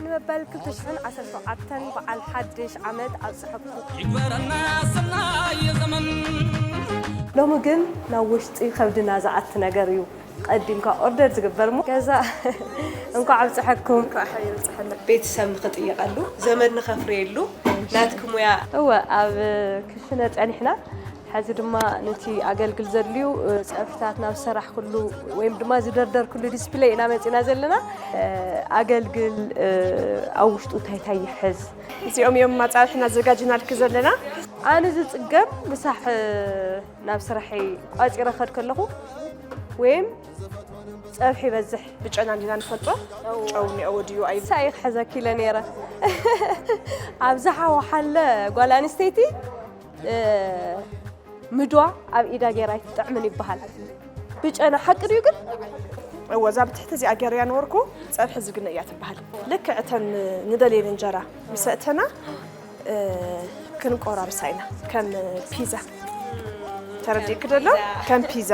ንመበል ክልተ ሽሕን ዓሰርተ ሸውዓተን በዓል ሓድሽ ዓመት ኣብፅሐኩም። ይግበረና ሰናይ ዘመን። ሎሚ ግን ናብ ውሽጢ ከብድና ዝኣቲ ነገር እዩ ቀዲምካ ኦርደር ዝግበር። እሞ ገዛ እንኳዕ ኣብፅሐኩም። ቤተሰብ ንኽጥይቐሉ፣ ዘመድ ንኸፍርየሉ ናትኪ ሙያ። እወ፣ ኣብ ክሽነ ፀኒሕና፣ ሕዚ ድማ ነቲ ኣገልግል ዘድልዩ ፀብሕታት ናብ ዝሰራሕኩሉ ወይም ድማ ዝደርደርኩሉ ዲስፕሌይ ኢና መፂና ዘለና። ኣገልግል ኣብ ውሽጡ እንታይ እንታይ ይሕዝ? እዚኦም እዮም ኣጻብሕና ኣዘጋጅናልኪ ዘለና። ኣነ ዝፅገም ምሳሕ ናብ ስራሐይ ቋፂረ ከድ ከለኹ ወይም ፀብሒ ይበዝሕ። ብጨና እንዲና ንፈልጦ። ጨው እኒኦዎ ድዩ ኣይ ሳይ ክሕዘኪ ኢለ ነይረ። ኣብዝሓ ወሓለ ጓል ኣንስተይቲ ምድዋ ኣብ ኢዳ ገይራ ኣይትጥዕምን ይበሃል። ብጨና ሓቂ ድዩ ግን? እወ፣ እዛ ብትሕቲ እዚኣ ገይረያ ነበርኩ። ጸብሒ ዝግነ እያ ትበሃል። ልክዕ እተን ንደልየን እንጀራ ምስ ኣእተና ክንቆራርሳ ኢና፣ ከም ፒዛ። ተረዲእኪ ደሎ? ከም ፒዛ።